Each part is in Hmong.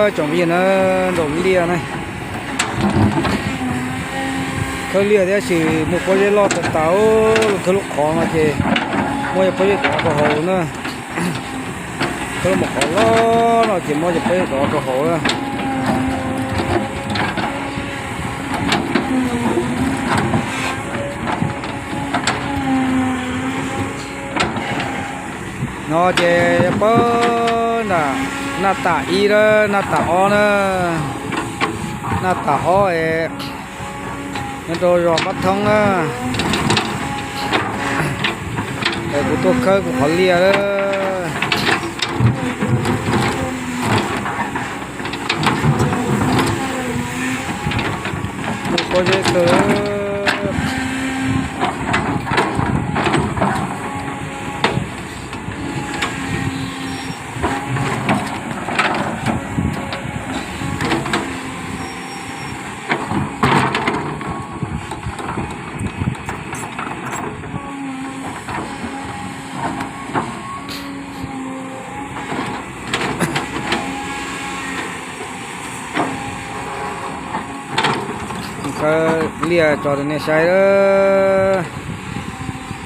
Tsoom phooj ywg na, ntaus liaj na. Khawb liaj tab sis muaj pob zeb loj tas tas, khawb lub qhov no ces muaj cov pob zeb dov rau hauv na. Khawb lub qhov loj no ces muaj cov pob zeb dov rau hauv na. No ces yog pab naj tas ib, naj tas ob na, naj tas ob es nyob rau zos Mab Thoob na. Es kuv tuaj khawb kuv qhov liaj lawm. Muaj pob zeb kawg. Khawb liaj tso rau nej saib lawm.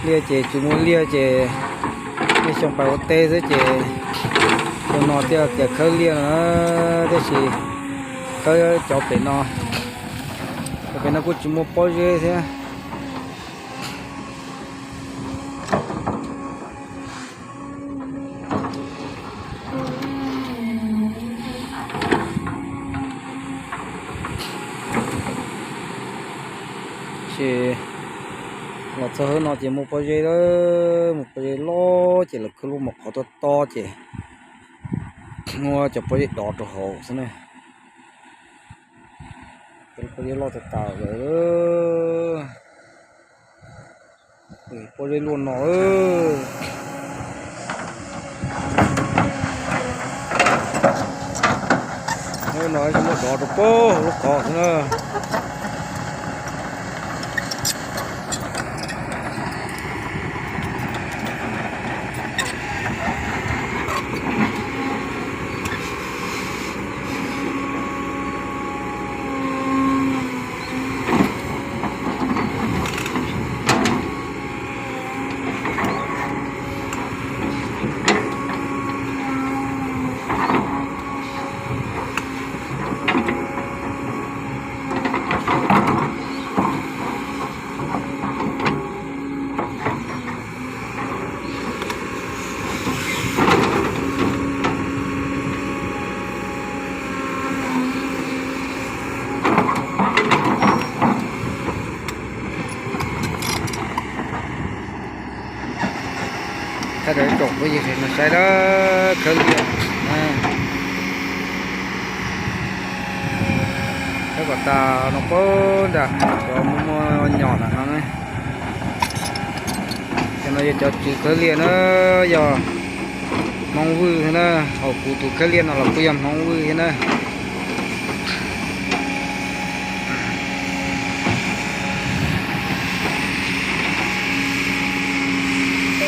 Liaj ces tsis muaj liaj ces nej xyoo pais ua teb xwb ces xyoo no thiaj tias khawb liaj no, tab sis khawb cov pem no, cov pem no kuj tsis muaj pob zeb thiab. Ces los txog hauv no ces muaj pob zeb lawm, muaj pob zeb loj ces lawv khawb lub mom qhov tob tob ces muaj cov pob zeb dov rau hauv xwb na. Cov pob zeb loj tas tas lawm. Pob zeb luaj no. No muab dov rau pem lub qhov xwb na. Thaij rau ib tsoom phooj ywg no saib dab khawb liaj. Khawb kom tas no pab nrag, cov muaj muaj nyom ntawm no ne. Cov no yog cov tswv khawb liaj na, yog Hmoob Vwj thiab na. Hos kuv tus khawb liaj no los kuj yog Hmoob Vwj thiab na.